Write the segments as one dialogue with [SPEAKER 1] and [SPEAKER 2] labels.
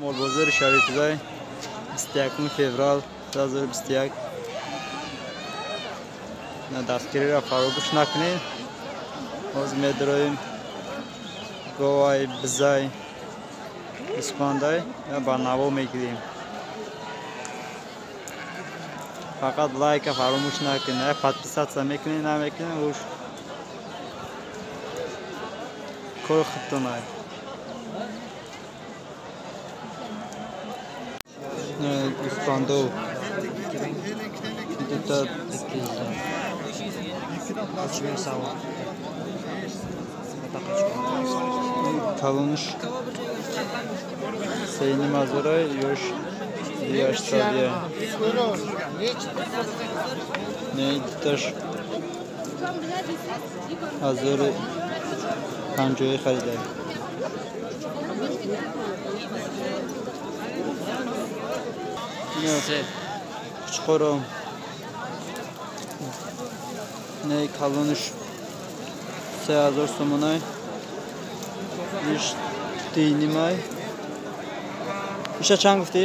[SPEAKER 1] Молбозори Шарифзай 21 феврал 2021. Дастгириро фаромӯш накунед. Ҳозир медароем говай, бизай, гӯспандай ба наво мегирем. Фақат лайка фаромӯш накунед, подписаться мекунед, намекунед, уш кори худтонай. Гӯспандо дута калонш сеним ҳазорай, ёш 800. Не, дуташ 1050 харидай. Қучқоро не, калонш 3000 сомонай, иш динимай. Иша чанд гуфтӣ?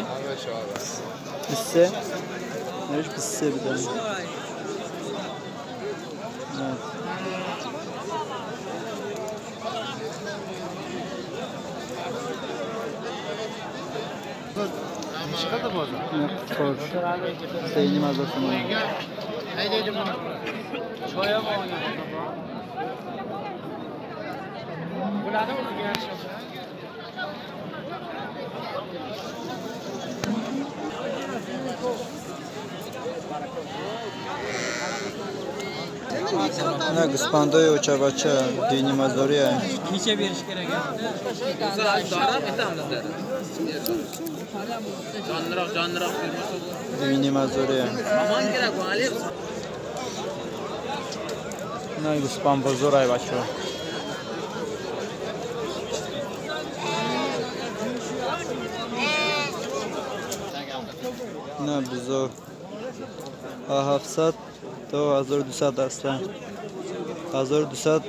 [SPEAKER 1] 23. Иш 23 бидан. Сеним ҳазор сомонай. На гӯспандои очабача дунимазория.
[SPEAKER 2] Necha berish kerak? Jonliroq, jonliroq
[SPEAKER 1] Дунимазория.
[SPEAKER 2] Omon kerak, Ali.
[SPEAKER 1] На гӯспанд бозорай бачо. На бузо 700 то 1200 аста. 1200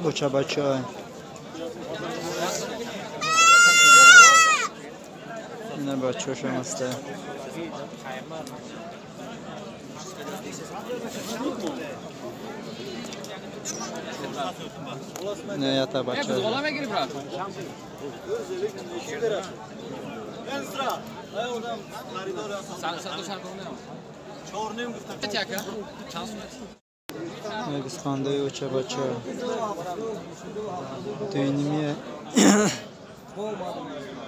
[SPEAKER 1] очабача. На бачошам аста. Не, ята бача. Гӯспандои очабача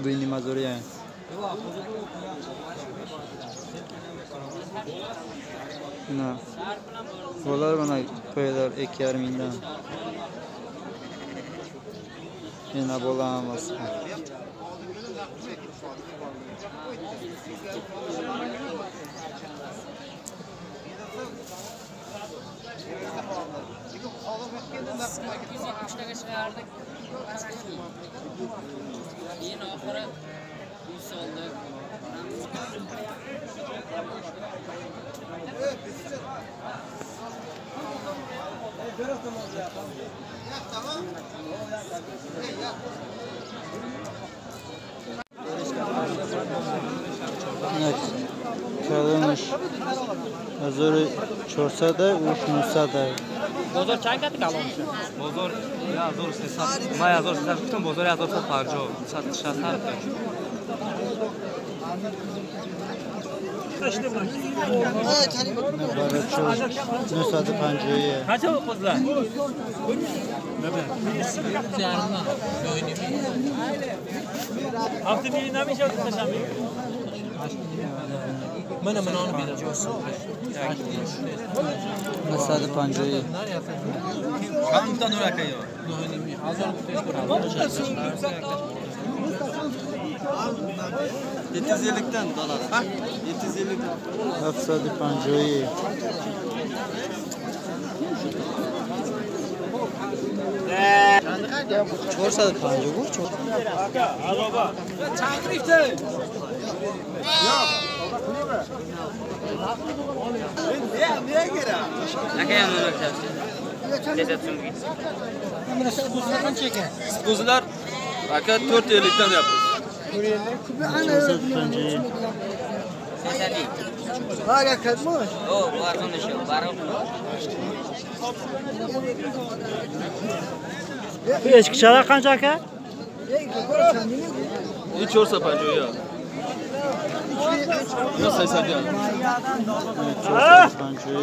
[SPEAKER 1] дуйнимазория. На болар мана qo'ylar 2,5 mingdan. Ина бола ҳамаст.
[SPEAKER 2] Keyin oxiri uy soldik.
[SPEAKER 1] Калонаш 1400, уш 900.
[SPEAKER 2] Бозор чанд кати калон шуд?
[SPEAKER 3] Бозор 1300, ман 1300 гуфтам, бозор 1350, 160.
[SPEAKER 1] Барачо 950.
[SPEAKER 3] Qancha qo'zlar? Avtomobil nima ish tashlamaydi?
[SPEAKER 2] Mana mana onu beradi.
[SPEAKER 1] 950.
[SPEAKER 3] Qancha nur aka yo? 750 dan dolar. Ha? 750.
[SPEAKER 1] 750. 450 гуфт.
[SPEAKER 3] Aka, aloba. Чанд гирифта? Qo'zilar aka 450 dan deyapmiz.
[SPEAKER 1] 450. Bu echkichalar qancha aka?
[SPEAKER 3] 451. Yo 301.
[SPEAKER 1] 450.